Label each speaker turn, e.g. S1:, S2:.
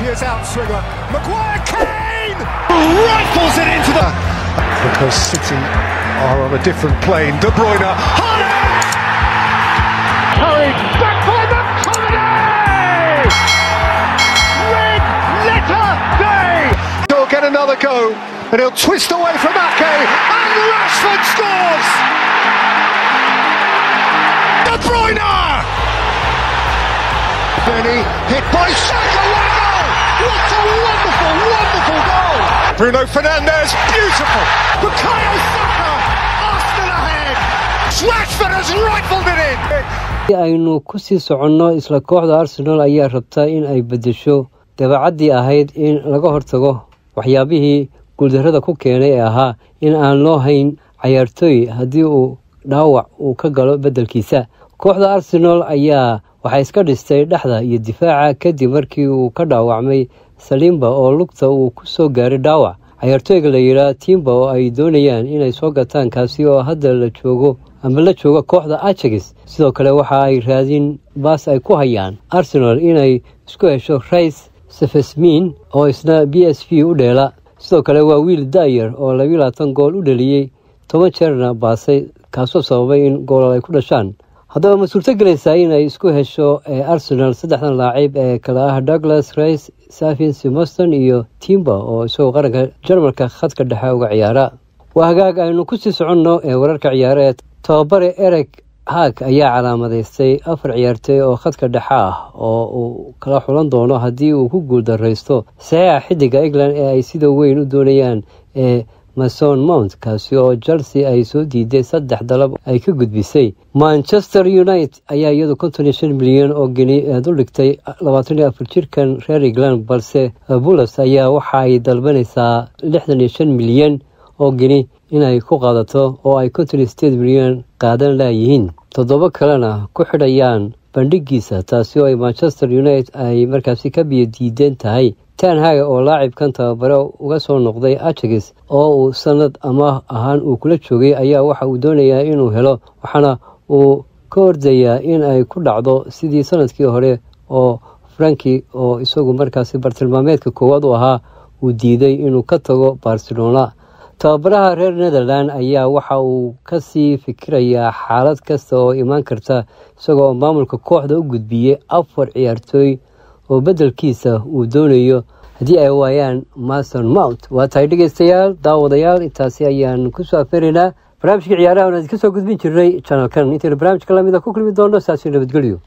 S1: Fabulous outswinger. Maguire, Kane! Rifles it into the... Because City are on a different plane. De Bruyne. Haaland! Hurried back by McTominay! Red letter day! He'll get another go and he'll twist away from Ake and Rashford scores! De Bruyne! Benny hit by Saka, what a goal! What a wonderful, wonderful goal! Bruno Fernandes, beautiful! Bukayo Saka, Arsenal ahead! Rashford has rifled it in!
S2: Aynu ku sii soconno, isla kooxda Arsenal ayaa rabta in ay beddesho dabeecaddii ahayd in laga hortago waxyaabihii guuldarrada ku keenay ee ahaa in aan loo hayn cayaartooy haddii uu dhaawac uu ka galo beddelkiisa. Kooxda Arsenal ayaa waxay iska dhistay dhexda iyo difaaca kadib markii uu ka dhaawacmay Saliba oo lugta uu ku soo gaaray dhaawac. Cayaartooyga la yidhaah Timber oo ay doonayaan inay soo gataan, kaasi oo hadda la joogo ama la jooga kooxda Ajax. Sidoo kale waxa ay raadin baas ay ku hayaan Arsenal inay isku hesho Rice Sefesmin oo isna PSV u dheela. Sidoo kale waa wiil daayar oo 22 gool u dhaliyey, 10 jeerna baasay, kaasoo sababay in goolal ay ku dhashaan. Haddaba ma suurtogelaysaa inay isku hesho Arsenal saddexdan laacib ee kale ah Douglas Rice, Xavi Simons iyo Timber oo isagoo qaranka Jarmalka khadka dhexe uga ciyaara? Waa hagaag, aynu kusii soconno ee wararka ciyaara ee tababare Erik Hag ayaa calaamadaystay afar ciyaartooy oo khadka dhexe ah oo uu kala xulan doono haddii uu ku guuldareysto saxiixa xidiga England ee ay sida weyn u doonayaan ee Mason Mount, kaasi oo Chelsea ay soo diiday saddex dalab ay ka gudbisay. Manchester United ayaa iyadu 55 milyan oo geni duldhigtay 24 jirkan reer England, balse Wolves ayaa waxa ay dalbanaysaa 65 milyan oo geni inay ku qaadato oo ay 58 milyan qaadan laayihiin, toddoba kalena ku xidhayaan bandhigiisa, taasi oo ay Manchester United ay markaasi ka biyo diideen tahay. Ten Hag oo laacibkan tababare uga soo noqday Ajax oo uu sanad amaah ahaan uu kula joogay ayaa waxa uu doonayaa inuu helo, waxaana uu ka ordayaa in ay ku dhacdo sidii sanadkii hore oo Frenkie oo isagu markaasi bartilmaameedka koowaad u ahaa uu diiday inuu ka tago Barcelona. Tababaraha reer Netherland ayaa waxa uu kasii fikirayaa xaalad kasta oo imaan karta, isagoo maamulka kooxda u gudbiyey afar ciyaartooy oo beddelkiisa uu doonayo haddii ay waayaan Mason Mount. Waa tahay dhegeystayaal, daawadayaal, intaasi ayaan kusoo afeeraynaa barnaamijka ciyaaraha oon idinka soo gudbin jirnay channelkan. Intaynu barnaamijka lamida ku kulmi doono, saasi nabadgelyo.